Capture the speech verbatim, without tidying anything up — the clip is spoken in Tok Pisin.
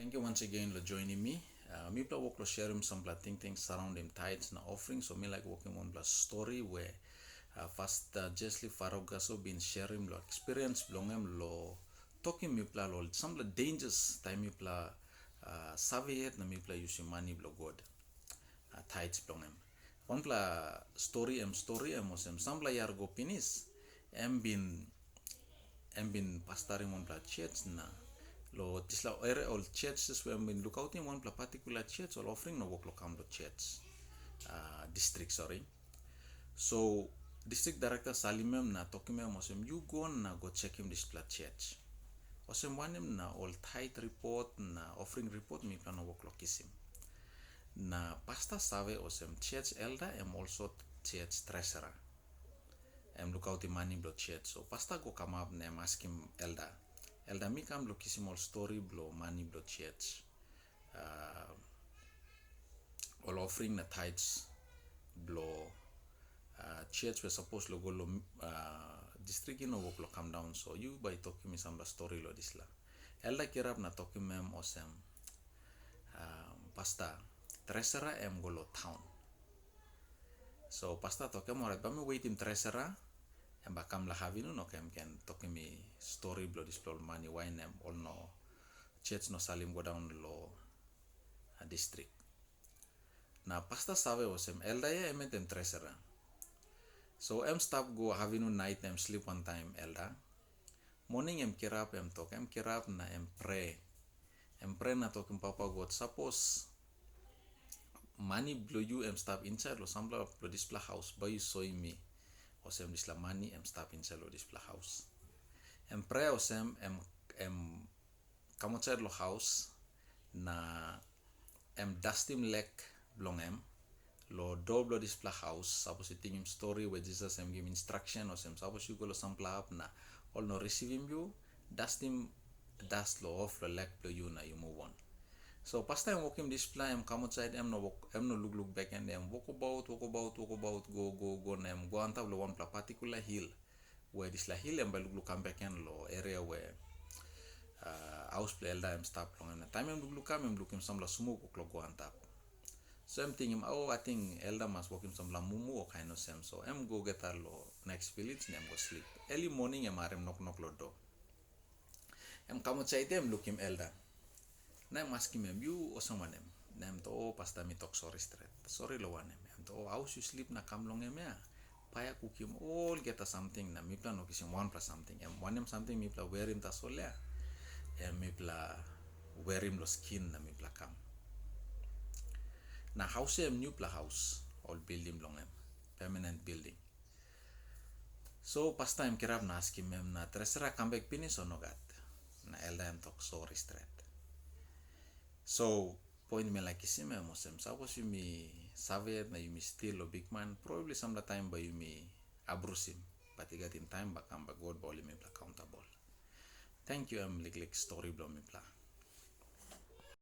Thank you once again lo joining me. Uh, mipela wok lo sharim sampela tingting surrounding tithes na offering. So mi laik wokim wanpela story we uh, Pastor Jesli Farogaso bin sharim lo experience bilong em lo tokim mipela lo sampela dangers taim mipela uh, save yet na mipela yusim mani bilong God, uh, tithes bilong em. Wanpela story em story em olsem sampela yar go pinis, em bin em bin pastarim wanpela church na lo dispela area ol churches we em bin lukautim wanpela particular church ol offering no wok lo kam lo church, uh, district, sorry. So district director salim em na tokim em olsem, "Yu go na go chekim dispela church." Olsem wanem na ol tithe report na offering report mipela no wok lo kisim. Na pasta save olsem church elder em olsem church treasurer. Em lukautim mani bilong church. So pasta go kamap na em askim elder, "Elder, mi kam bilong kisim ol stori bilong mani bilong church, uh, ol offering na tithes bilong uh, church we sapos lo go lo uh, district i no wok lo kam daun, so yu bai tokim mi sampela stori lo dispela." Elder kirap na tokim em olsem, uh, "Pasta, treasurer em go lo town." So pasta tokim, "Orait, bai mi waitim treasurer em bai kam lo havinun, oke, em ken tokim mi stori bilong dispela ol mani wain em ol no church no salim go daun lo uh, district." Na pasta save olsem elder ya em yet em treasurer. So em stap go havinun nait na em slip wantaim elder. Moning em kirap, em tok, em kirap na em pre. Em pre na tokim Papa God, "Sapos mani bilong yu em stap insait lo sampela lo dispela haus, bai yu soim mi olsem dispela mani em stap insait lo dispela haus." Em pre olsem, em, em kam ausait lo haus na em dastim lek bilong em lo dua bilong dispela haus. Sapos yu tingim stori we Jisas em givim instruction olsem, sapos yu go lo sampela hap na ol no risivim yu, dastim das lo of lo lek bilong yu na yu move on. So pasta em wokim dispela, em kam ausait, em no wok, em no lukluk bek, em wokabaut, wokabaut, wokabaut, go, go, go, na em go antap lo wanpela particular hill, we dispela hill em bai lukluk kam bek gen lo area we uh, haus bilong elder em stap long em. Na taim em lukluk kam, em lukim sampela smok wok lo go antap. So em tingim, "Oh, ating elder mas wokim sampela mumu o kain olsem." So em go geta lo next village na em go slip. Early morning em harim noknok lo dua. Em kam ausait, em lukim elder. Na em askim em, "Yu olsem wanem?" Na em tok, "O, pasta, mi tok sori stret." "Sori lo wanem?" Em tok, "O, haus yu slip na kam long em ya, paia kukim olgeta samting na mipela no kisim wanpela samting. Em wanem samting mipela werim tasol ya, em mipela werim lo skin na mipela kam." Na haus ya em nupela haus, ol bildim long em, permanent building. So pasta em kirap na askim em, "Na treasurer kam bek pinis o nogat?" Na elder em tok, "Sori stret." So point mi laik kisim em olsem, sapos yumi save na yumi stil lo bikman, probably sampela taim bai yumi abrusim, bat i gat taim bai kam bai God bai holim mipela akauntabel. Thank you, em liklik stori bilong mipela.